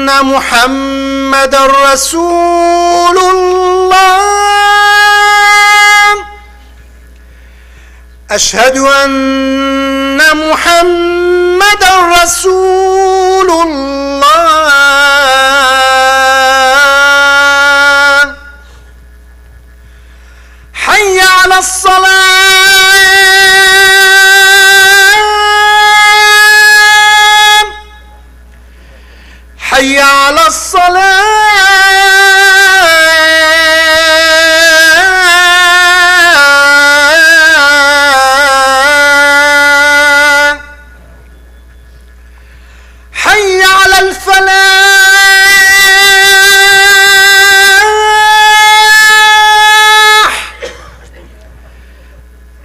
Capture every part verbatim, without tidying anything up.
محمدا رسول الله. أشهد أن محمدا رسول الله. حي على الصلاة. حي على الصلاة. حي على الفلاح.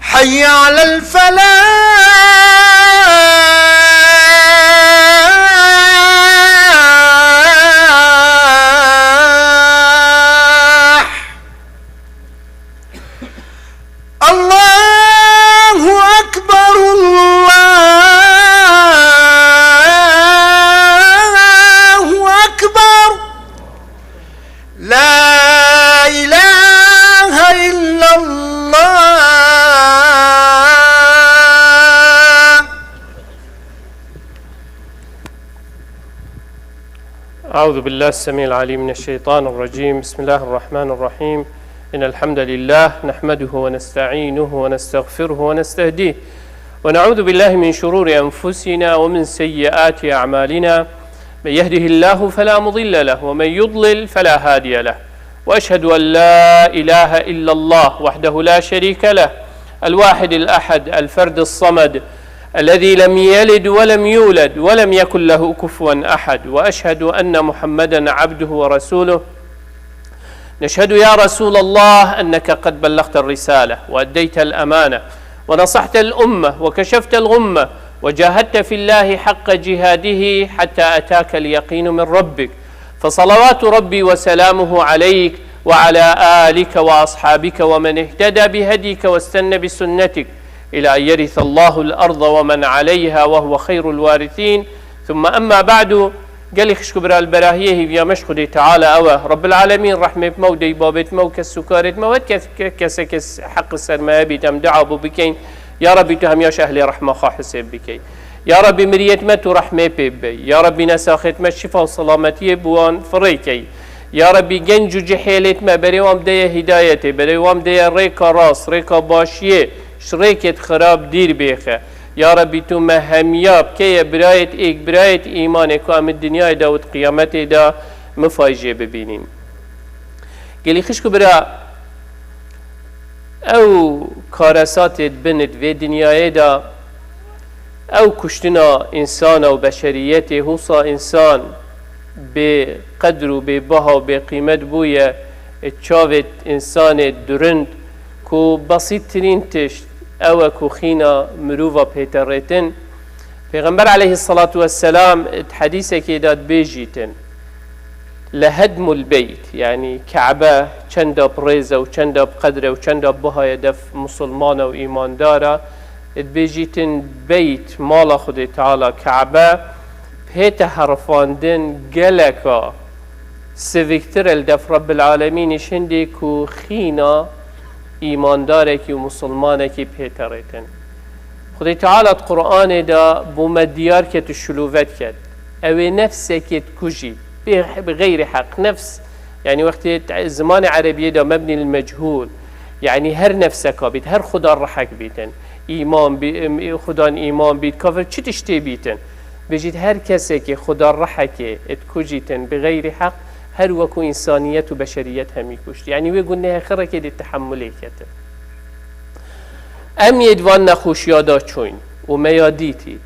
حي على الفلاح. الله أكبر، الله أكبر. لا إله إلا الله. أعوذ بالله السميع العليم من الشيطان الرجيم. بسم الله الرحمن الرحيم. إن الحمد لله نحمده ونستعينه ونستغفره ونستهديه، ونعوذ بالله من شرور أنفسنا ومن سيئات أعمالنا. من يهده الله فلا مضل له، ومن يضلل فلا هادي له. وأشهد أن لا إله إلا الله وحده لا شريك له، الواحد الأحد، الفرد الصمد، الذي لم يلد ولم يولد ولم يكن له كفوا أحد. وأشهد أن محمدا عبده ورسوله. نشهد يا رسول الله أنك قد بلغت الرسالة وأديت الأمانة ونصحت الأمة وكشفت الغمة وجاهدت في الله حق جهاده حتى أتاك اليقين من ربك، فصلوات ربي وسلامه عليك وعلى آلك وأصحابك ومن اهتدى بهديك واستن بسنتك إلى أن يرث الله الأرض ومن عليها وهو خير الوارثين. ثم أما بعد. Gelî xişk û bira, li berahiyê hêviya me ji Xwedê Teala ew e. Rebbil Alemîn rehmê bi me û dey babêt me û kes û karêt me û her kes, kes, kesek heq li ser me hebît, em dua bo bikeyin. Ya Rebî, tu hemiya ji ehlê rehma xwe hisêb bikey. Ya Rebî, miriyêt me tu rehmê pê bibey. Ya Rebî, nesaxêt me şifa û selametiyê bi wan firê key. Ya Rebî, genc û cihêlêt me berê wan bideye hîdayetê, berê wan bideye rêka rast, rêka başiyê, ji rêkêt xirab dîr bêxe. Ya Rebî, tu me hemiya bikeye birayêt êk, birayêt îmanê ku em di dinyayê de û di qiyametê de mifayjê bibînîn. Gelî xişk û bira, ew karesatê di bin di vê dinyayê de, ew kuştina însan û beşeriyetê, husa însan bê qedr û bê baha û bê qîmet bûye, çavê însanê durind, ku besîttirîn tişt ew e ku xîna mirova pête rêtin. Pêxember aleyhisselatu vesselam di hedîsekê de dibêjîtin, لهدم البيت، yanî Kebe çenda bi rêz e û çenda bi qedr e û çenda bi biha ye def misilman e û îmandar e, dibêjîtin beyt, mala Xwedê Teala, Kebe, pête herifandin geleka siviktir e li def Rebbil Alemînî ji hindê ku xîna îmandarekî û misilmanekî pête rêtin. Xwedê Teala di Qur'anê de bo me diyar ket û şilûve diket. Ew ê nefsekê dikujî. Bi, bi xeyrî heq. Nefs, yanî wextê te-, zimanê erebiyê de mebnî lil mechûl. Yanî her nefseka bît, her xuda rihek bîtin. Îman bî, em, xudan îman bît, kafir çi tiştê bîtin. Bêjît her kesekê xuda rihekê dikujîtin bi xeyrî heq, her wekû însaniyet û beşeriyet hemî kuşt. Yanî wê gunehê xirekê dê tehemulê ketin. Em yê di van nexweşiya de çûyn û me ya dîtî.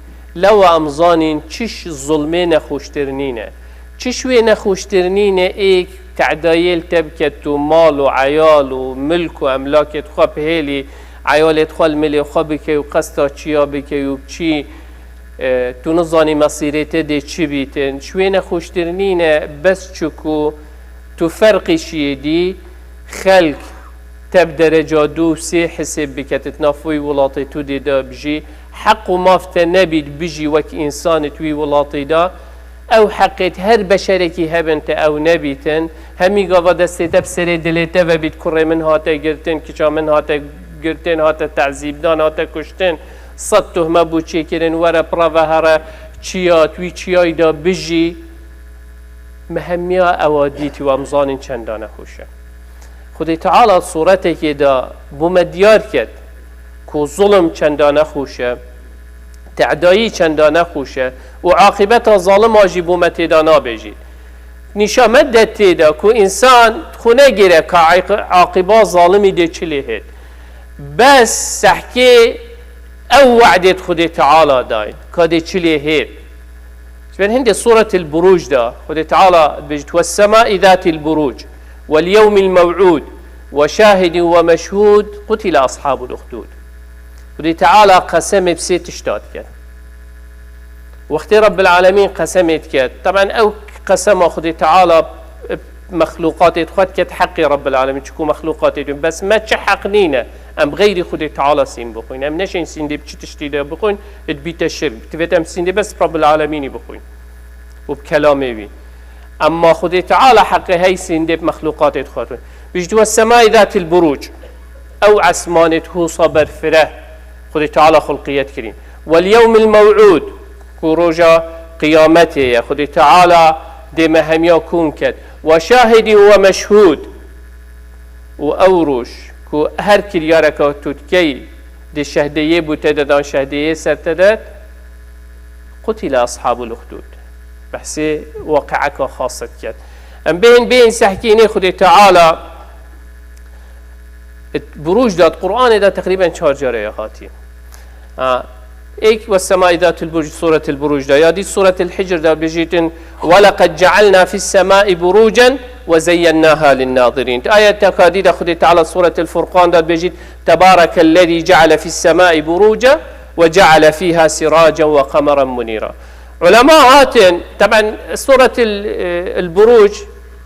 Lewa em zanîn çiş zulmê nexweştir nîne. Çiş wê nexweştir nîne êk tedayê li te bike tu mal û eyal û milk û emlakê xwe bihêlî, eyalê xwe li milê xwe bikey û qesta çiya bikey û biçî, e, tu nizanî mesîrê te dê çi bîtin. Ji wê nexweştir nîne bes çiku tu ferqî şiyê dî, xelk te bi dereca du û sê hisêb biketit nav wî welatê tu dê de bijî, heq û maf te nebît bijî wek însanit wî welatê de, Ew heqêt her beşerekî hebin te ew nebîtin, hemî gava destê te bi serê dilê te ve bît, kurê min hate girtin, kiça min hate girtin, hate tezîbdan, hate kuştin, sed tuhme bû çêkirin, were pira ve here çiya, tu wî çiyayî de bijî. Me hemiya ewa dîtî û em zanîn çendane xweş e. Xwedê Teala sûretekê de bo me diyar ket ku zulm çendane xweş e, tedayî çendane xweş e û aqîbeta zalima jî bo me tê de nabêjît. Nîşa me de tê de ku însan xwe negêre ka aq-, aqîba zalimî dê çi lê hêt. Bes sehkê ew we'dêt Xwedê Teala dayîn ka dê çi lê hêt. Ji ber hindê Sûretil Burûc de Xwedê Teala dibêjit, "Wes semâi zâtil burûc, wel yewmil mew'ûd, we şahidin we meşhûd, qutile ashabul uxdûd." Xwedê Teala qesemê bi sê tişta diket. Wextê Rabbil Alemîn qesemê diket, teben ew qesema Xwedê Teala mexlûqatê xwe diket heqê Rabbil Alemîn, çiku mexlûqatê din, bes me çi heq nîne, em xeyrî Xwedê Teala sîn bixwîn, em neşên sîndê bi çi tiştî de bixwîn, dibîte şirk, divêt em sîndê bes Rabbil Alemînî bixwîn û bi kelamê wî. Emma Xwedê Teala heqê hey sîndê bi mexlûqatê dixwatin. Bijî we semay zatil burûc. Ew esmanê di hûsa berfireh Xwedê Teala xulqiyet kirîn. Wel yewmil mew'ûd, ku roja qiyametê ye, Xwedê Teala dê me hemiya kûn ket. Ve şahidî ve meşhûd. Û ew roj ku her kiryareka tu dikey dê şehdeyê bû te de dan şehdeyê ser te de, qutîle ashabul uxdûd. Behsê waqi'eka xas diket. Em bên, bên sehkînê Xwedê Teala Burûc de, Qur'anê de teqrîben çar careye hatiye. Ha, êk ve semai zatil burûc, Sûretil Burûc de, ya dî Sûretil Hicr de bêjîtin, "Ve leqed cealna fis semai burûcen ve zeyyennâha linnâzirîn." Ayeteka dî de Xwedê Teala Sûretil Furqan de bêjît, "Tebarekellezî ceale fis semai burûce ve ceale fîha siracen ve qemeren munîra." Ulema hatin, teben Sûretil, e, el Burûc,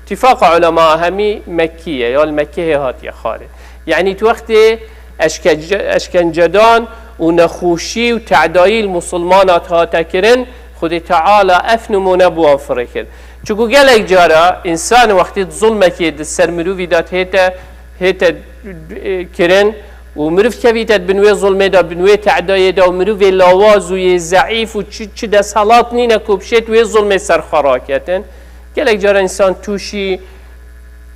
tifaqa ulema hemî Mekkî ye, ya li Mekkehê hatiye xalê. Yanî tu wextê eşkence-, eşkencedan û nexweşî û tedayî li Musulmana hate kirin, Xwedê Teala ev nimûne bi wan firê kir. Çunku gelek cara însan wextê zulmekê di ser mirovî de hête, hête, e, kirin û mirov kevîte di bin wê zulmê de, bin wê tedayê de û mirovê lawaz û yê zeîf û çi, çi desthilat nîne ku bişêt wê zulmê ser xwe raketin. Gelek cara însan tûşî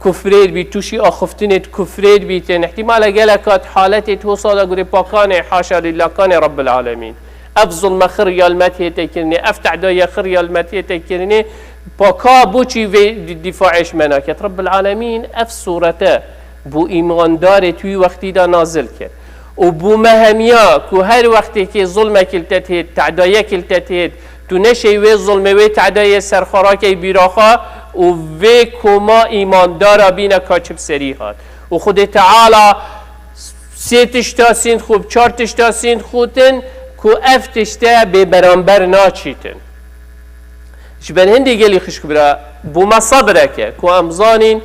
kufrê dibî, tûşî axiftinê di kufrê dibîtin. Îhtîmale gelek kat haletê di hosa de gurê pakanê, haşa lîlakanê Rabbil Alemîn. Ev zulme xir ya li me tê têkirinê, ev tedaya xir ya li me tê têkirinê, paka boçî vê di-, dîfaê ji me naket. Rabbil Alemîn ev sûrete bo îmandarê tu wî wextî de nazil kir. Û bo me hemiya ku her wextêkê zulmekî li te têt, tedayekî li te têt, tu neşey wê zulmê, wê tedayê ser xwe rakey bîra xwe û vê koma îmandara bîne ka çi bi serî hat. Û Xwedê Teala sê tişta sînd xwe, bi çar tişta sînd xutin ku ev tişte bê beramber naçîtin. Ji ber hindê gelî xişk bira, bo me sebreke ku em zanîn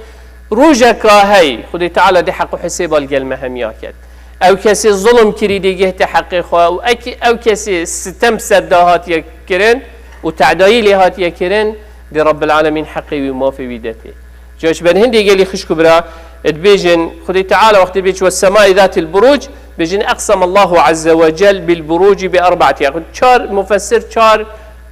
rojeka hey, Xwedê Teala dê heq û hesêba li gel me hemiya ket. Ew kesê zulm kirî dê gihte heqê xwe û ek-, ew kesê sitem ser da hatiye kirin û tedayî lê hatiye kirin, dê Rabbil Alemîn heqê wî û mafê wî detê. Ca ji ber hindê gelî xişk û bira, dibêjin, Xwedê Teala wextê bêjî "Ve semai zatil buruc", bêjin "Eqsem Allahu azze ve cel bil buruci bi erbaati." Çar mufessir, çar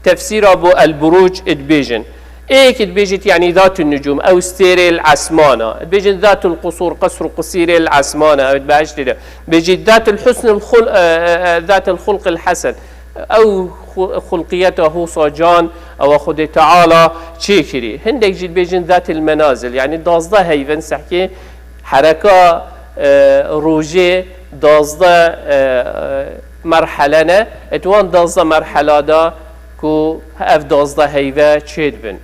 tefsîra bo el buruc dibêjin. Êk dibêjit, yanî zatun nucum, ew stêrê li esmana. Dibêjin zatul qusur, qesr û qusîrê li esmana, ew behiştê de. Bêjî zatul husn el xul-, e, e, e, zatul xulq el hesen. Ew xu-, xulqiyeta hosa can, ewa Xwedê Teala çêkirî. Hindek jî dibêjin zatil menazil, yanî dazdeh heyvin sehkê hereka, e, rojê dazdeh, e, e, merhele ne. Et wan dazdeh merhela da ku ev dazdeh heyve çêdibin.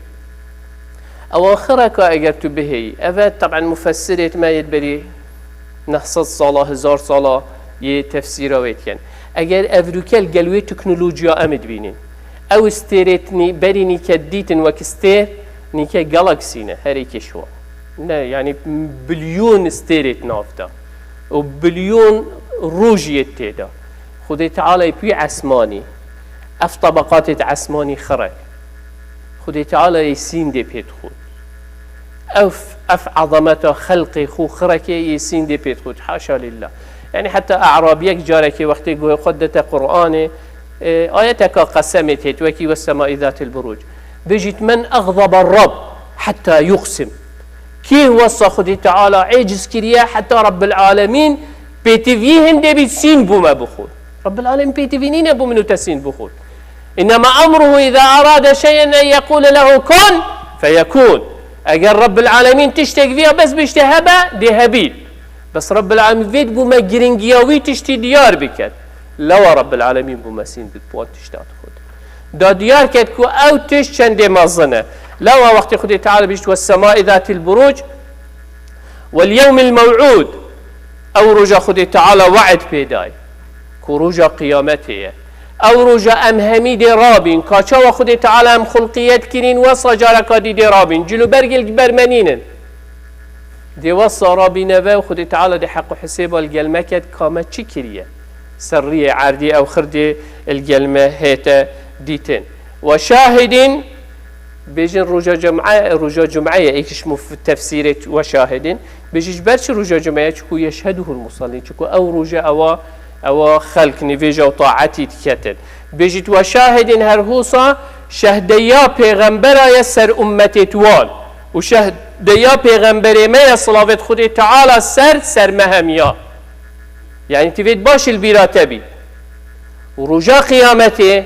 Ewan xireka eger tu bihêyî. Eve teben mufessirêt me yê berî neh sed sala, hezar sala yê tefsîra wê dikin. Eger ev rûkel gel wê teknolojiya em dibînin. Ew stêrêt nî-, berî nîke dîtin wek stêr, nîke galaksî ne, herê kêşwa. Ne, yanî bilyûn stêrêt nav de. Û bilyûn rojiyêt tê de. Xwedê Teala yê pî esmanî, ev tebeqatêt esmanî xirek. Xwedê Teala yê sîndê pê dixwit. Ev, ev ezameta xelqê xwe xirekê yê sîndê pê dixwit. Haşa lillah. Yani heta E'rabiyek carekê wextê guhê xwe dete Qur'anê, e, ayeteka qesemê têt, wekî "والسماء ذات البروج". Bêjît, "من أغضب الرب حتى يقسم". Kî wesa Xwedê Teala êciz kiriye heta Rabbil Alemîn pêtivî hindê bît sîn bûme bixwit. Rabbil Alemîn pêtivî nîne bû min û te sîn bixwit. "إنما أمره إذا أراد شيئا أن يقول له كن فيكون". Eger Rabbil Alemîn tiştek viya bes bişte hebe, dê hebît. Bes Rabbil Alemîn vêt bû me giringiya wî tiştî diyar biket. Lewa Rabbil Alemîn bû me sîn bit puan tişta dixwit. Da diyar ket ku ew tişt çendê mezin e. Lewa wextê Xwedê Teala bişt "والسماء ذات البروج واليوم الموعود". Ew roja Xwedê Teala we'd pê day. Ku roja qiyametê ye. Ew roja em hemî dê rabîn. Ka çawa Xwedê Teala em xulqiyet kirîn, wesa careka dî dê rabîn. Cilûbergê li ber me nînin. Dê wesa rabîne ve û Xwedê Teala dê heq û hisêba li gel me ket ka me çi kiriye. Ser riyê erdî ew xirdê li gel me hête dîtin. "وشاهد", bêjin roja cum'e, roja cum'e ye, êk ji muf-, tefsîrê "وشاهد". Bêjî ji ber çi roja cum'e ye? Çiku "يشهده المصلين". Çiku ew roja ewa, ewa xelk nivêja û taetî diketin. Bêjît "وشاهد" her hosa şehdeya pêxembera ye ser ummetêt wan. Û şehdeya pêxemberê me ye, silavêt Xwedê Teala ser, ser me hemiya. Yani tivêt baş il bîra te bî. Û roja qiyametê,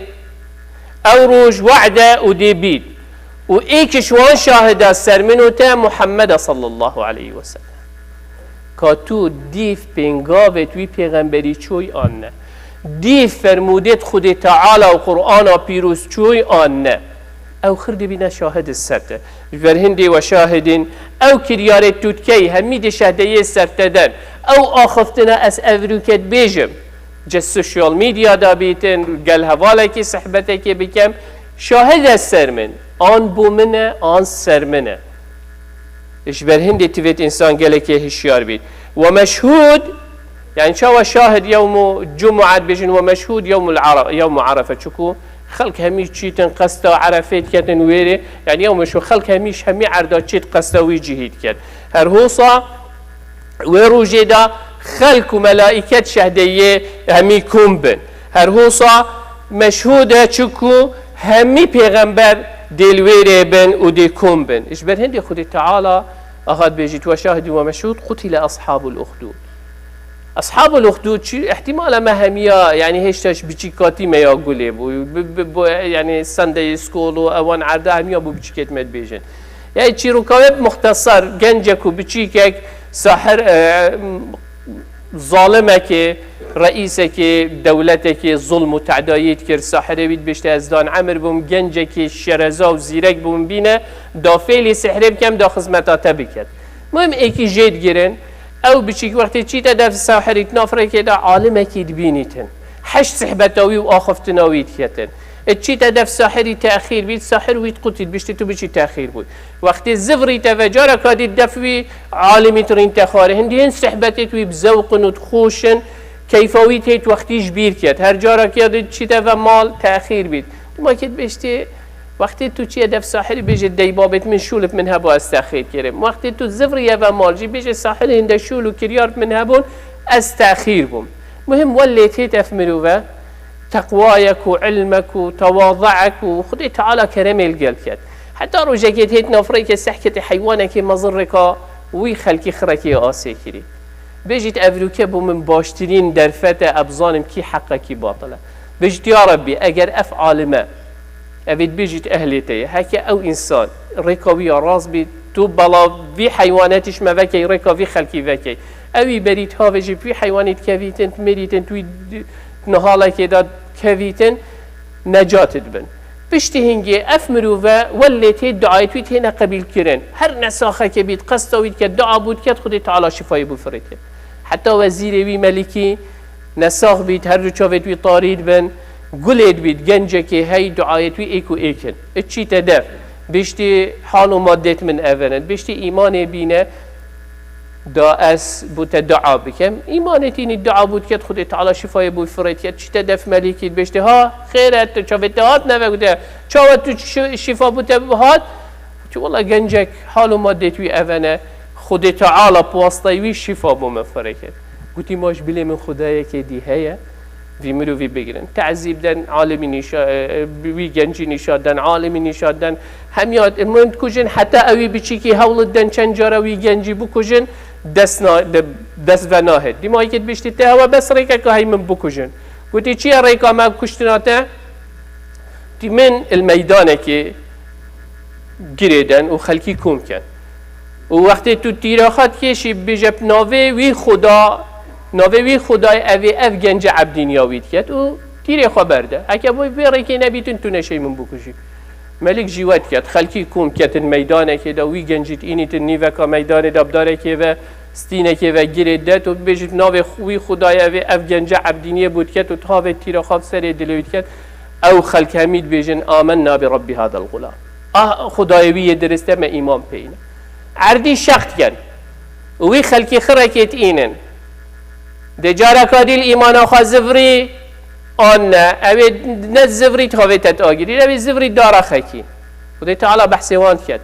ew roj we'de û dê bît. Û êk ji wan şahida ser min û te Muhammeda sallallahu aleyhi ve sellem. Ka tu dîv pêngavêt wî pêxemberî çûy an ne? Dîv fermûdêt Xwedê Teala û Qur'ana pîroz çûy an ne? Ew xir dibîne şahid ser te. Ji ber hindê "وشاهد", ew kiryarê tu dikey, hemî dê şehdeyê ser te den. Ew axiftina ez evrûke dibêjim. Ji social media da bîtin, gel hevalekî, sehbetekê bikem. Şahid e ser min. An bo min e, an ser min e. Ji ber hindê tivêt însan gelekê hişyar bît. "ومشهود", yani çawa şahid yewmu cumu'e dibêjin, "ومشهود يوم العر-، يوم عرفة". Çiku xelk hemî çîtin qesta Erefê diketin wêrê. Yani yewme şu xelk hemî, hemî erda çît qesta wî cihî diket. Her hosa wê rojê de xelk û melaiket şehdeyê hemî kom bin. Her hosa meşhûd e, çiku hemî pêxember dê li wê rê bin û dê kom bin. Ji ber hindê Xwedê Teala aha dibêjît, "وشاهد ومشهود قتل أصحاب الأخدود". Ashabul Uxdud çi? Îhtimala me hemiya, yani hêşta ji biçîkatî me ya gulê bû. Bi, bi, bu, yani Sunday School û ewan erda hemiya bû biçîkêt me dibêjin. Yani çîroka wê bi muxtesar, gencek û biçîkek sahir, e, zalimekê, reîsekê, dewletekê zulm û tedayî dikir, sahirê wî dibêjte, "Ez dan emir bûm, gencekê şereza û zîrek bûm bîne, da fêlî sihrê bikem, da xizmeta te biket." Muhim êkî jê digirin, ew biçîk wextê çîte def sahirî, di nav rêkê de alimekî dibînîtin. Heşt sihbeta wî û axiftina wî diketin. Ê çîte def sahirî texîr bît, sahir wî diqutît, biştî tu biçî texîr bûy. Wextê zivrî te ve careka dî def wî alimî tirîn te xwarê. Hindî hin sihbetêt wî bi zewq in û dixweş in, keyfa wî têt wextî ji bîr ket. Her carekî ya dî çîte ve mal texîr bît. Dima ket biştî Wextê tu çiye def sahirî bêje, "Dey babêt min şûl bi min hebû, ez texîr kirim." Wextê tu zivriye ve mal jî bêje, "Sahirê hinde şûl û kiryar bi min hebûn, ez texîr bûm." Muhim welê têt ev mirove, teqwayek û ilmek û tewazeek û Xwedê Teala keremê li gel ket. Heta rojekê têt nav rêkê sehketê heywanekê mezin rêka wî xelkî xirekê asê kirî. Bêjît, "Evroke bo min baştirîn derfet e, ez bizanim kî heq e, kî batil e." Bêjît, "Ya Rebbî, eger ev alime, evê dibêjît ehlê te ye, heke ew însan rêka wî ya rast bî, tu bela vî heywanetî ji me vekey, rêka vî xelkî vekey. Ewî berît havê jî bi vî heywanî dikevîtin, dimirîtin, tu wî di-, nihalekê de dikevîtin, necat dibin." Piştî hingê ev mirove welê tê, duayê wî têne qebîl kirin. Her nesaxeke bît, qesta wî diket, dua bû diket, Xwedê Teala şifayê bû firêt. Heta wezîrê wî melikî nesax bît, her du çavêt wî tarî dibin, gulê dibît, gencekê hey, duayêt wî êk û êk in. It çîte dev, biştî hal û madêt min ev in. Biştî îmanê bîne, da ez bo te dua bikem. Îmanê tînî dua bû diket, Xwedê Teala şîfayê bo firê diket, çîte def melîkî dibêjte, ha, xêr e, tu çavê te hat neve, gote, çawa tu şi-, şîfa bo te hat? Gote, wela gencek, hal û madê wî evene, Xwedê Teala bi wastayê wî şîfa bo min firê kir. Gotî, ma ji bilê min Xwedayekê dî heye? Vî mirovî bigirin. Tezîb den, alimî nîşa, e, e, wî gencî nîşa den, alimî nîşa den. Hemiya min dikujin, heta ewî biçîkî hewl den çend cara wî gencî bikujin, dest na-, de-, dest ve nahêt. Dîma yekê dibêjtî, te hewe bes rêkeka hey min bikujin. Gotî, çi ye rêka me kuştina te? Dî min il meydanekê girê den û xelkî kom ken. Û wextê tu tîra xwe dikêşî, bêje bi navê wî Xuda, navê wî Xudayê evê ev gence ebdîniya wî diket û tîrê xwe berde. Heke bo vê rêkê nebîtin, tu neşey min bikujî. Melik jî we diket. Xelkî kom ketin meydanekê de, wî gencî dînîtin nîveka meydanê de, bi darekê ve, stînekê ve girê det û bibêjit, navê xu-, wî Xudayê evê ev gence ebdîniyê bo diket û tavê tîra xwe bi serê dilê wî diket. Ew xelk hemî dibêjin, "Amenna bi Rabbî hadel gulam." Ah, Xudayê wî yê dirist e, me îman pê îne. Erdî şeq dikin. Û wî xelkî xirekê dînin. Dê careka dî li îmana xwe zivrî an ne. Ew ê ne zivrî tavê te agirî. Ew ê zivrî dara xekî. Xwedê Teala behsê wan diket.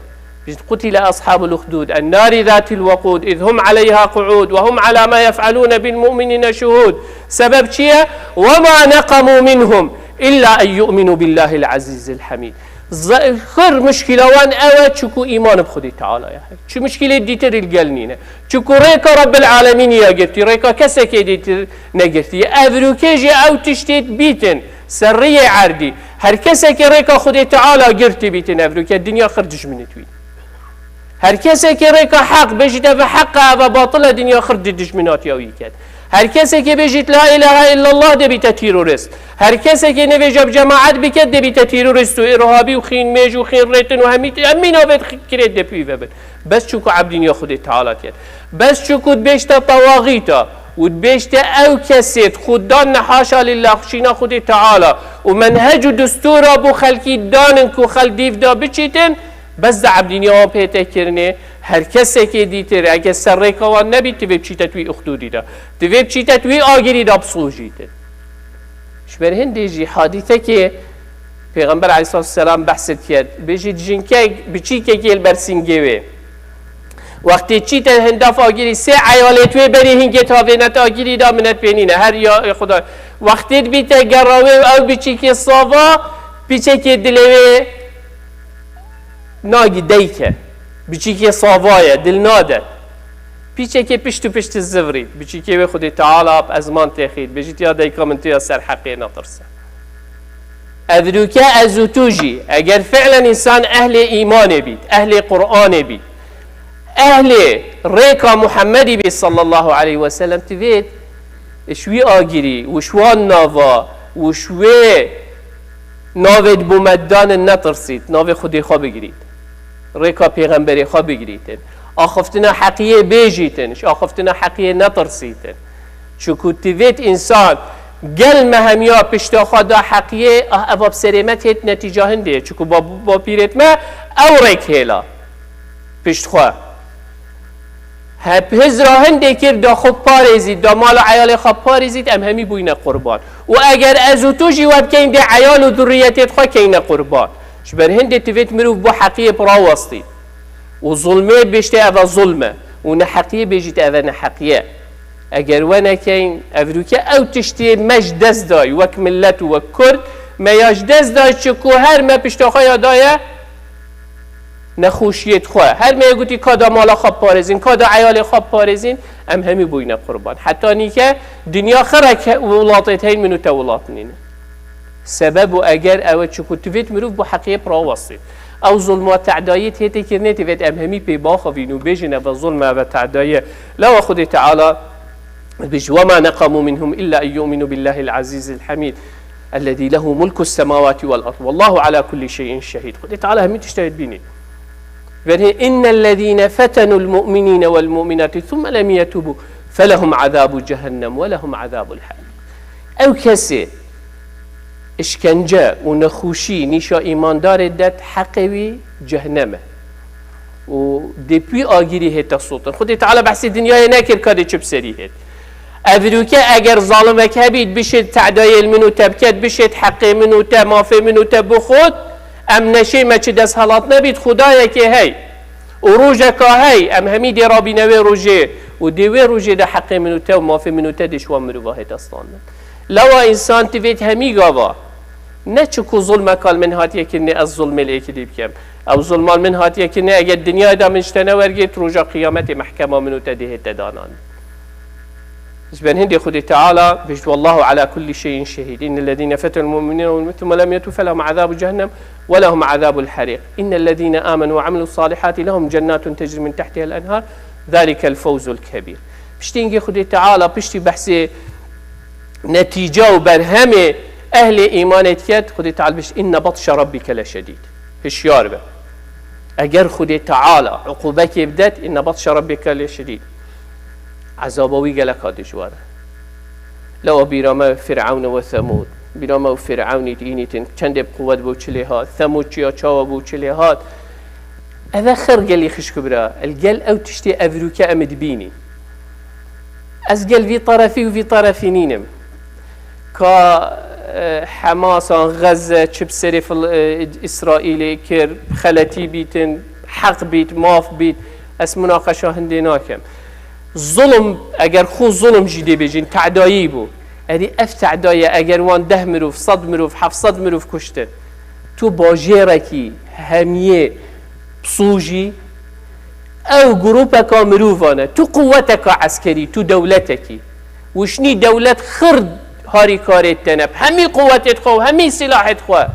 Bêjit, "Qutile ashabul uxdud, ennari zatil wequd, iz hum aleyha qu'ud, ve hum ala ma yef'alune bil mu'minine şuhud." Sebep çi ye? "Ve ma neqemu minhum illa en yu'minu billahil azizil hamid." Zehir muşkila wan ew e, çiku îman bi Xwedê Teala ye. Çi muşkilê dîtir li gel nîne. Çiku rêka Rabbil Alemînî ya girtî, rêka kesekê dîtir negirtî. Evrûkê jî ew tiştê bîtin, ser riyê erdî. Her kesekê rêka Xwedê Teala girtî bîtin evrûke, dinya xir dijminit wî. Her kesekê rêka heq bêjît, "Eve heq e, eve batil e", dinya xir di dijminatiya wî ket. Her kesekê bêjît, "La ilahe illallah", dê bîte terorist. Her kesekê nivêja bi cemaet biket, dê bîte terorist û irhabî û xînmêj û xînrêtin û hemî, hemî navê kirê dê pî ve bin. Bes çûku ebdîniya Xwedê Teala ket. Bes çûku dibêjte tewaxîta û dibêjte ew kesê di xwe dan ne, haşa lillah, şîna Xwedê Teala û menhec û destûra bo xelkî danin ku xelk dîv da biçîtin, bes de ebdîniya wan pê tê kirinê. Her kesekê dîtir, eke ser rêka wan nebî, tivê biçîte di wî uxdûdî de. Tivê biçîte di wî agirî de bisûjîtin. Ji ber hindê jî hadîsekê Pêxember aleyhissalatu vesselam behs diket. Bêjît, jinkek, biçîkekê li ber sîngê wê. Wextê çîte hindaf agirî, sê eyalê wê berî hingê tavê net agirî da minet pê nîne. Her ya, e, Xuda. Wextê dibîte gera wê û ew biçîkê sava, piçekê dilê wê nagî deyke. Biçîkê sava ye, dil nade. Piçekê pişt û pişt zivrî. Biçîkê wê Xwedê Teala bi ezman têxî. Bêjît, ya dayika min, tu ya ser heqê netirse. Evrûke ez û tu jî, eger fi'len însan ehlê îmanê bît, ehlê Qur'anê bît, ehlê rêka Muhammedî bît sallallahu aleyhi ve sellem, tivêt ji wî agirî û ji wan nava û ji wê navê di bo me danin netirsît, navê Xwedê xwe bigirît. Rêka pêxemberê xwe bigirîtin. Axiftina heqiyê bêjîtin, ji axiftina heqiyê netirsîtin. Çiku tivêt însan gel me hemiya pişta xwe da heqiyê, ah, eva bi serê me têt netîca hindê ye. Çiku ba, bapîrêt me ew rêk hêla pişt xwe. Hep hizra hindê kir da xwe parêzît, da mal û eyalê xwe parêzît, em hemî bûyne qurban. Û eger ez û tu jî we bikeyn dê eyal û duriyetê xwe keyne qurban. Ji ber hindê tivêt mirov bo heqiyê bi rawestî. Û zulmê bêjtê eva zulm e. Û neheqiyê bêjît eve neheqiye. Eger we nekeyn, evrûke ew tiştê me ji dest dayî, wek millet û wek Kurd, me ya ji dest dayî, çiku her me pişta xwe ya daye nexweşiyê xwe. Her me yê gotî ka da mala xwe parêzin, ka da eyalê xwe parêzin, em hemî bûyne qurban. Heta nîke dinya xirek welatê te hîn min û te welat nîne. Sebeb û eger ew e, çiku tivêt mirov bo heqiyê bi rawestî. Ew zulma tedayî têtê kirinê tivêt em hemî pê baxivîn û bêjin eve zulm e, eve tedayî ye. Lawa Xwedê Teala dibêje, "Ve ma neqemu minhum illa en yu'minu billahil azizil hamid, ellezî lehu mulkus semawati vel ard, wallahu ala kulli şeyin şehîd." Xwedê Teala hemî tiştê dibînî. Verê, "Innellezîne fetenul mu'minîne vel mu'minati thumme lem yetubu felehum azabu cehennem ve lehum azabul hariq." Ew kesê işkence û nexweşî nîşa îmandarê det, heqê wî cehennem e. û dê pî agirî hête sotin. Xwedê Teala behsê dinyayê nekir, ka dê çi bi serî hêt. Evroke eger zalimekî hebît, bişêt tedayê li min û te biket, bişêt heqê min û te, mafê min û te bixwet, em neşê me çi desthilat nebît, Xwedayekê hey. Û rojeka hey, em hemî dê rabîne wê rojê û dê wê rojê de heqê min û te û mafê min û te dê ji wan mirova hête standin. Lewa însan divêt hemî gava. Ne çi ku zulmeka li min hatiye kirinê, ez zulmê li êkidî bikim. Ew zulma li min hatiye kirinê, eger dinyayê de min ji te newergirt, roja qiyametê mehkema min û te dê hête danan. Ji ber hindê Xwedê Teala bêjt, "Wallahu ala kulli şeyin şehîd. İnnellezîne fetenul mu'minîne wal mu'minât thumme lem yetûbû felehum azâbu cehennem ve lehum azâbul herîq. İnnellezîne âmenû ve amilus salihâti lehum cennâtun tecrî min tehtihel enhâr. Zâlikel fewzul kebîr." Piştî hingê Xwedê Teala, piştî behsê netîca û berhemê ehlê îmanê diket, Xwedê Teala bêjt, "Inne batşe rabbike leşedîd." Hişyar be. Eger Xwedê Teala uqûbekê bidet, "Inne batşe rabbike leşedîd." Ezaba wî geleka dijwar e. Lewa bîra me Fir'ewn û Semûd. Bîra me û Fir'ewnî dînîtin, çendê bi quwet bû çi lê hat, Semûd çiya çawa bû çi lê hat. Eve xir gelî xişk û bira. El gel ew tiştê evrûke em dibînî. Ez gel vî terefî û vî terefî nînim. Ka, e, Hemasan, Xezze, çi bi serê Fil-, e, Îsraîlê kir, xeletî bîtin, heq bît, maf bît, ez munaqeşa hindê nakim. Zulm, eger xwe zulm jî dê bêjin, tedayî bû. Erî ev tedaye, eger wan deh mirov, sed mirov, heft sed mirov kuştin, tu bajêrekî hemiyê pisû jî, ew grûpeka mirovan e, tu quweteka eskerî, tu dewletekî. Wişnî dewlet xir harîkarê te ne, bi hemî quwetê xwe û hemî silahê xwe.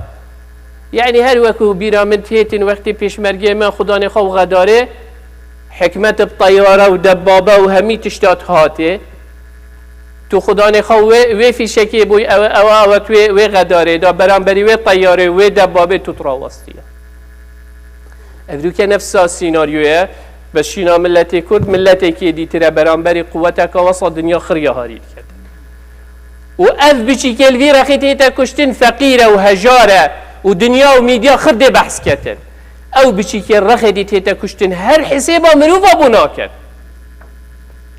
Yanî her wekû bîra min têtin wextê pêşmergeyê me xudanê xwe û xedarê, hikmet bi teyare û debabe û hemî tişta hatê. Tu xudanê xwe wê, wê fîşekê bûy, ew, ew, ew, tu wê, wê xedarê da, beramberî wê teyarê, wê debabê tu tirawastiye. Evroke nefsa senaryoye, bi şîna miletê Kurd, miletekê dîtire beramberî quweteka wesa dinya xirya harî diketin. Û ev biçîkê li vî rexê tête kuştin feqîr e û hejar e û dinya û mîdya xir dê behs ketin. Ew biçîkê rexê dî tête kuştin her hisêba mirova bû nakin.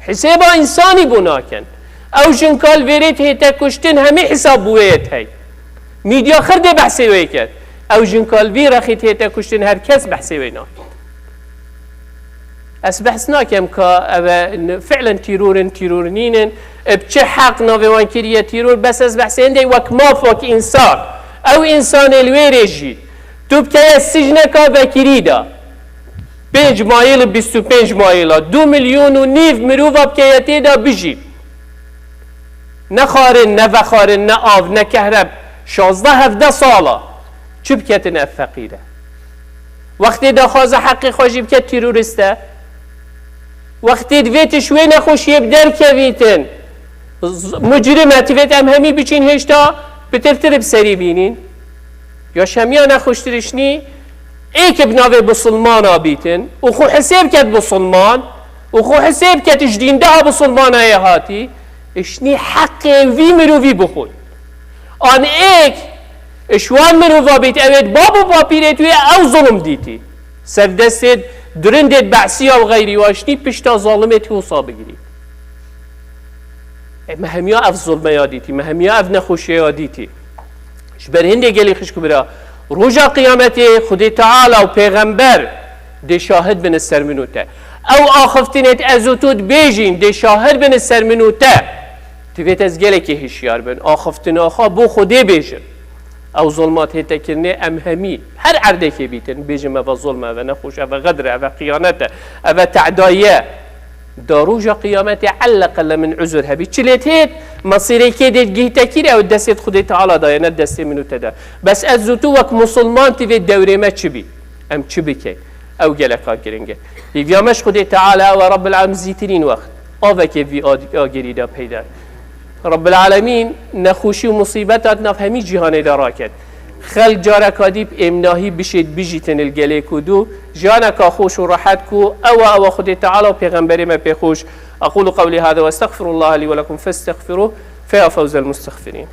Hisêba însanî bû nakin. Ew jinka li vêrê tête kuştin hemî hisab bi wê yê hey. Mîdya xir dê behsê wê ket. Ew jinka li vî rexî tête kuştin her kes behsê wê naket. Ez behs nakem ka ev e n-, fi'len tîror in, tîror nînin. E, bi çi heq navê wan kiriye tîror? Bes ez behsê hindê wek maf, wek însan. Ew însanê li wêrê jî. Tu bikeye sicneka vekirî de. Pênc mayîl, bîst û pênc mayîla, du milyon û nîv mirova bikeye tê de bijî. Ne xwarin, ne vexwarin, ne av, ne kehreb, şazdeh hevdeh sala. Çi biketin ev feqîr e? Wextê daxwaza heqê xwe jî bike terorîst e. Wextê divê tu ji wê nexweşiyê bi derkevîtin, z-, mucrim e, divêt em hemî biçîn hêşta pitirtir bi serî bînîn. Ya şemiya nexweştirişnî ê ke bi navê bisilmana bîtin û xwe hisêb ket bisilman û xwe hisêb ket ji dîndeha bisilmana yê hatî, işnî heqê vî mirovî bixwin. An êk ji wan mirova bît, ew ê bab û bapîrê tu yê ew zulm dîtî. Ser destê durindê behsiya û xeyrî wa işnî pişta zalimê tu wisa bigirî. E, me hemiya ev zulmeya dîtî, me hemiya ev nexweşiyeya dîtî. Ji ber hindê gelî xişk û bira, roja qiyametê Xwedê Teala û pêxember dê şahid bin ser min û te. Ew axiftinêt ez û tu dibêjîn dê şahid bin ser min û te. Divêt ez gelekî hişyar bin. Axiftina xwe bo Xwedê bêjin. Ew zulmat hête kirinê em hemî, her erdekê bîtin, bêjim eve zulm e, eve nexweş, eve xedir e, eve xiyanet e, eve te'dayî ye. Da roja qiyametê elleqelle min uzur hebî. Çi lê têt, mesîrê kê dê gihîte kî re, ew destê Xwedê Teala da ye, ne destê min û te de. Bes ez û tu wek musulman tivê dewrê me çi bî? Em çi bikin? Ew geleka giring e. Hêviya me ji Xwedê Teala ew e, Rabbil Alem zîtirîn wext avekê vî ad-, agirî de peyda. Rabbil Alemîn nexweşî û musîbeta di nav hemî cîhanê de raket. Xelk careka dî bi êmnahî bişêt bijîtin li gelê ku dû, jiyaneka xweş û rehet ku ew e, ew e Xwedê Teala û Pêxemberê me pê xweş. أقول قولي هذا وأستغفر الله لي ولكم فاستغفروه فيا فوز المستغفرين.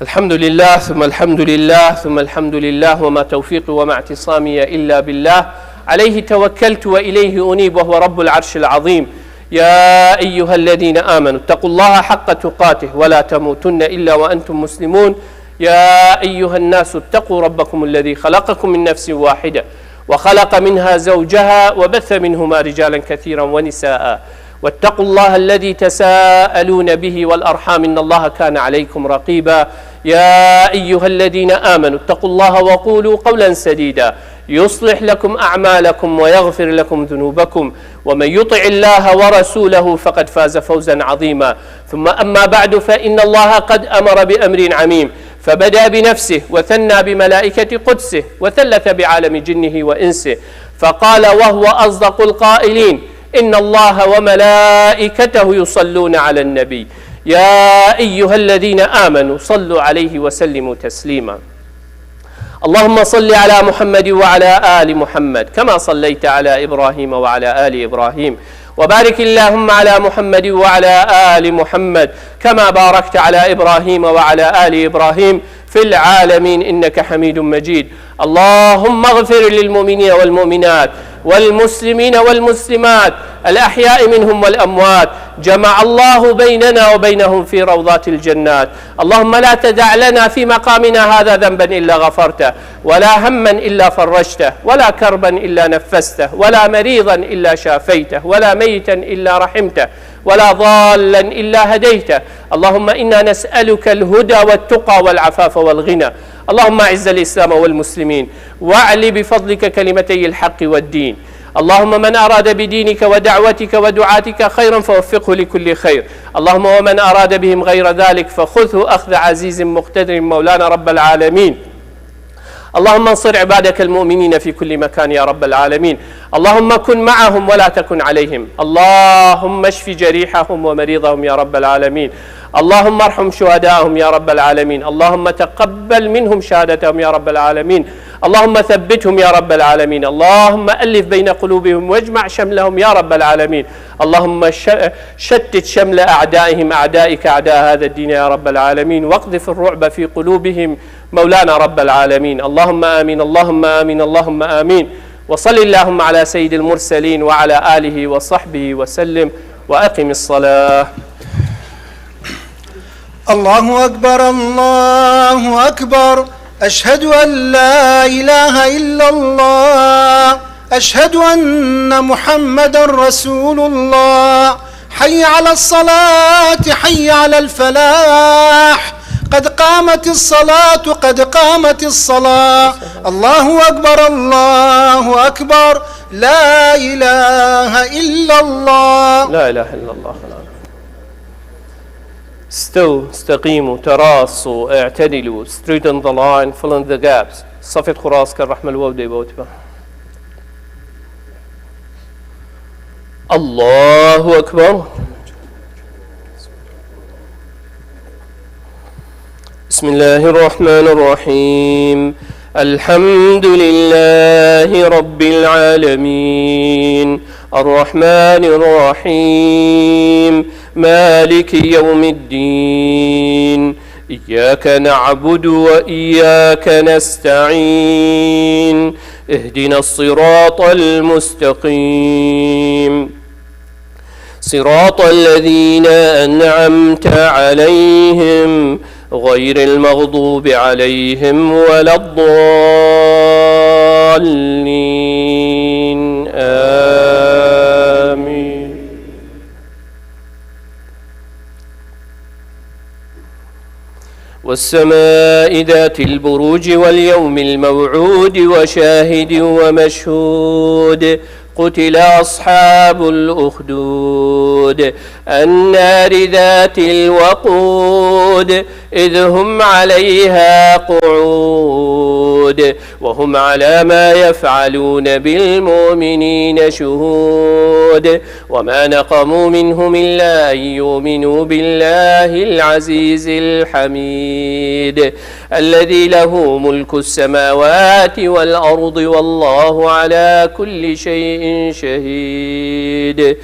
الحمد لله، ثم الحمد لله، ثم الحمد لله، وما توفيقي وما اعتصامي إلا بالله، عليه توكلت وإليه أنيب، وهو رب العرش العظيم. يا أيها الذين آمنوا اتقوا الله حق تقاته ولا تموتن إلا وأنتم مسلمون. يا أيها الناس اتقوا ربكم الذي خلقكم من نفس واحدة وخلق منها زوجها وبث منهما رجالا كثيرا ونساء واتقوا الله الذي تساءلون به والأرحام إن الله كان عليكم رقيبا. يا أيها الذين آمنوا اتقوا الله وقولوا قولا سديدا يصلح لكم أعمالكم ويغفر لكم ذنوبكم ومن يطع الله ورسوله فقد فاز فوزا عظيما. ثم أما بعد فإن الله قد أمر بأمر عميم فبدأ بنفسه وثنى بملائكة قدسه وثلث بعالم جنه وإنسه فقال وهو أصدق القائلين: إن الله وملائكته يصلون على النبي يا أيها الذين آمنوا صلوا عليه وسلموا تسليما. اللهم صل على محمد وعلى آل محمد كما صليت على إبراهيم وعلى آل إبراهيم وبارك اللهم على محمد وعلى آل محمد كما باركت على إبراهيم وعلى آل إبراهيم في العالمين إنك حميد مجيد. اللهم اغفر للمؤمنين والمؤمنات والمسلمين والمسلمات الأحياء منهم والأموات. جمع الله بيننا وبينهم في روضات الجنات. اللهم لا تدع لنا في مقامنا هذا ذنبا إلا غفرته ولا هما إلا فرجته ولا كربا إلا نفسته ولا مريضا إلا شافيته ولا ميتا إلا رحمته ولا ضالا إلا هديته. اللهم إنا نسألك الهدى والتقى والعفاف والغنى. اللهم أعز الإسلام والمسلمين وأعل بفضلك كلمتي الحق والدين. اللهم من أراد بدينك ودعوتك ودعاتك خيرا فوفقه لكل خير. اللهم ومن أراد بهم غير ذلك فخذه أخذ عزيز مقتدر مولانا رب العالمين. اللهم انصر عبادك المؤمنين في كل مكان يا رب العالمين. اللهم كن معهم ولا تكن عليهم. اللهم اشف جريحهم ومريضهم يا رب العالمين. اللهم ارحم شهداءهم يا رب العالمين. اللهم تقبل منهم شهادتهم يا رب العالمين. اللهم ثبتهم يا رب العالمين. اللهم ألف بين قلوبهم واجمع شملهم يا رب العالمين. اللهم ش-، شتت شمل أعدائهم أعدائك أعداء هذا الدين يا رب العالمين. واقذف الرعب في قلوبهم مولانا رب العالمين. اللهم آمين، اللهم آمين، اللهم آمين. وصل اللهم على سيد المرسلين وعلى آله وصحبه وسلم. وأقم الصلاة. الله أكبر، الله أكبر. أشهد أن لا إله إلا الله. أشهد أن محمدا رسول الله. حي على الصلاة، حي على الفلاح. قد قامت الصلاة، قد قامت الصلاة. الله أكبر، الله أكبر. لا إله إلا الله. لا إله إلا الله. استووا، استقيموا، تراصوا، اعتدلوا، straighten the line, fill in the gaps. صفت خراس كالرحمة الودي بوتبه. الله أكبر. بسم الله الرحمن الرحيم. الحمد لله رب العالمين. الرحمن الرحيم. مالك يوم الدين. إياك نعبد وإياك نستعين. اهدنا الصراط المستقيم. صراط الذين أنعمت عليهم غير المغضوب عليهم ولا الضالين. آمين. والسماء ذات البروج واليوم الموعود وشاهد ومشهود. قتل أصحاب الأخدود. النار ذات الوقود. إذ هم عليها قعود. وهم على ما يفعلون بالمؤمنين شهود. وما نقموا منهم إلا أن يؤمنوا بالله العزيز الحميد الذي له ملك السماوات والأرض والله على كل شيء شهيد.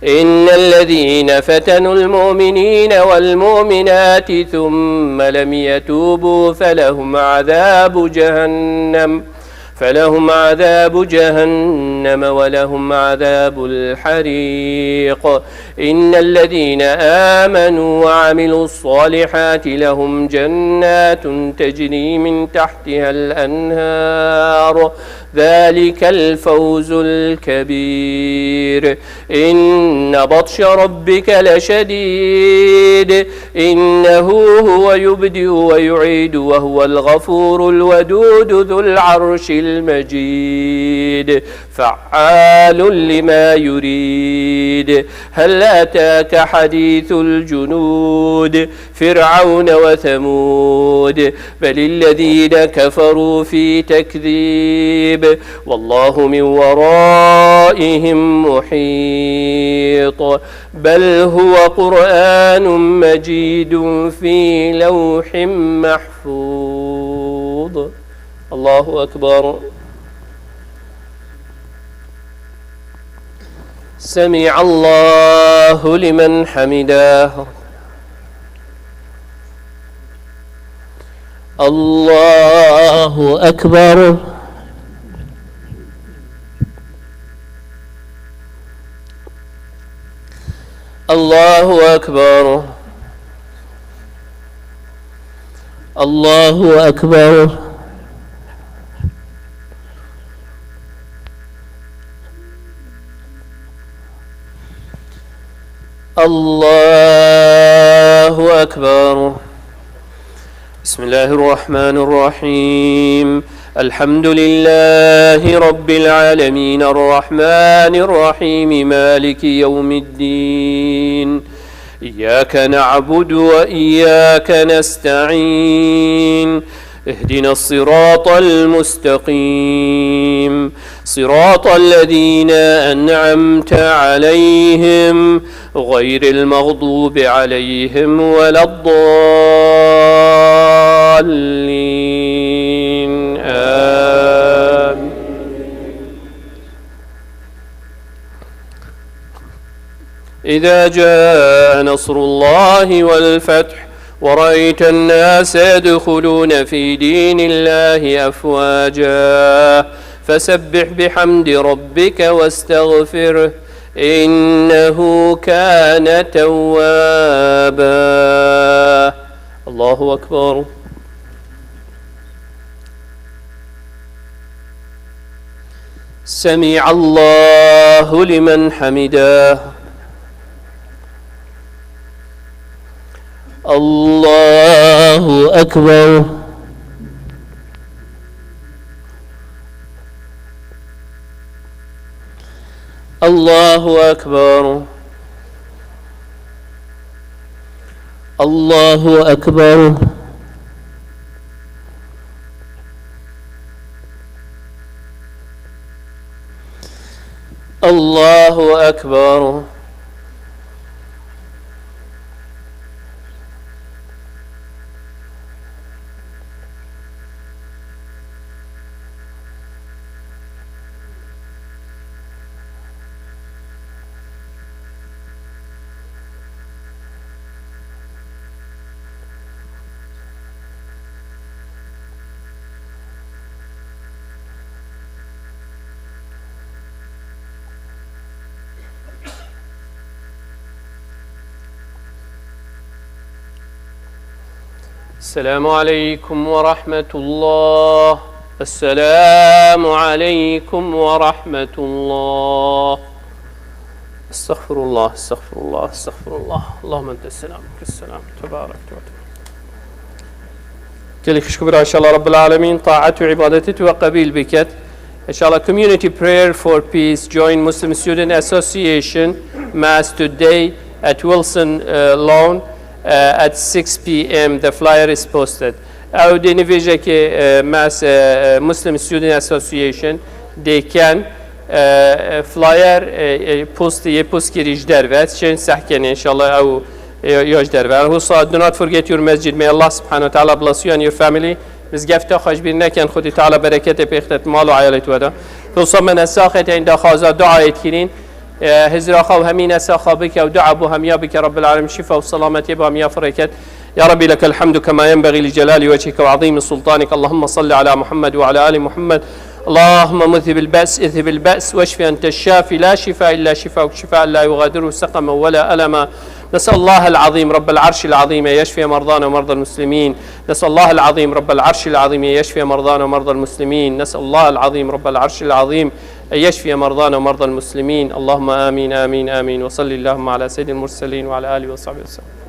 إن الذين فتنوا المؤمنين والمؤمنات ثم لم يتوبوا فلهم عذاب جهنم، فلهم عذاب جهنم ولهم عذاب الحريق. إن الذين آمنوا وعملوا الصالحات لهم جنات تجري من تحتها الأنهار، ذلك الفوز الكبير. إن بطش ربك لشديد، إنه هو يبدئ ويعيد وهو الغفور الودود ذو العرش المجيد، فعال لما يريد. هل أتاك حديث الجنود، فرعون وثمود، بل الذين كفروا في تكذيب، والله من ورائهم محيط، بل هو قرآن مجيد في لوح محفوظ. الله أكبر. سمع الله لمن حمده. الله أكبر. الله أكبر. الله أكبر. الله أكبر. بسم الله الرحمن الرحيم. الحمد لله رب العالمين، الرحمن الرحيم، مالك يوم الدين. إياك نعبد وإياك نستعين. اهدنا الصراط المستقيم، صراط الذين أنعمت عليهم، غير المغضوب عليهم ولا الضالين. آمين. إذا جاء نصر الله والفتح ورأيت الناس يدخلون في دين الله أفواجا فسبح بحمد ربك واستغفره إنه كان توابا. الله أكبر. سمع الله لمن حمده. الله أكبر. الله أكبر. الله أكبر. الله أكبر. السلام عليكم ورحمة الله. السلام عليكم ورحمة الله. أستغفر الله، أستغفر الله، أستغفر الله. اللهم أنت السلام، منك السلام، تبارك وتعالى. Gelek xweş bira, inşallah Rabbil Alemin taat û îbadetê tu we qebîl biket. Inşallah Community Prayer for Peace, Joint Muslim Student Association, Mass today at Wilson, uh, Lawn, uh, at six p.m. The flyer is posted. Ew dê nivêjekê, uh, Mass, uh, uh, Muslim Student Association dê ken, uh, uh, flyer, uh, uh, post, yê post kirî ji derve, çên sehkenê, inşallah ew, uh, ya ji derve. And also, do not forget your masjid. May Allah subhanahu wa ta'ala bless you and your family. Mizgefta xwe ji bîr nekin, Xwedî Teala bereketê pêxtet mal û eyalê we de. Wisa me nesaxet, ên daxwaza duayê dikirîn. hizra xwe û hemî nesa xwe bike û dua bo hemiya bike. Rabbil alemin şifa û selametiyê bo hemiya firêket. يا ربي لك الحمد كما ينبغي لجلال وجهك وعظيم سلطانك. اللهم صل على محمد وعلى آل محمد. اللهم مذهب البأس، اذهب البأس، واشف أنت الشافي، لا شفاء إلا شفاؤك، شفاء لا يغادر سقما ولا ألما. نسأل الله العظيم رب العرش العظيم أن يشفي مرضانا ومرضى المسلمين. نسأل الله العظيم رب العرش العظيم أن يشفي مرضانا ومرضى المسلمين. نسأل الله العظيم رب العرش العظيم أن يشفي مرضانا ومرضى المسلمين. اللهم آمين، آمين، آمين. وصل اللهم على سيد المرسلين وعلى آله وصحبه وسلم.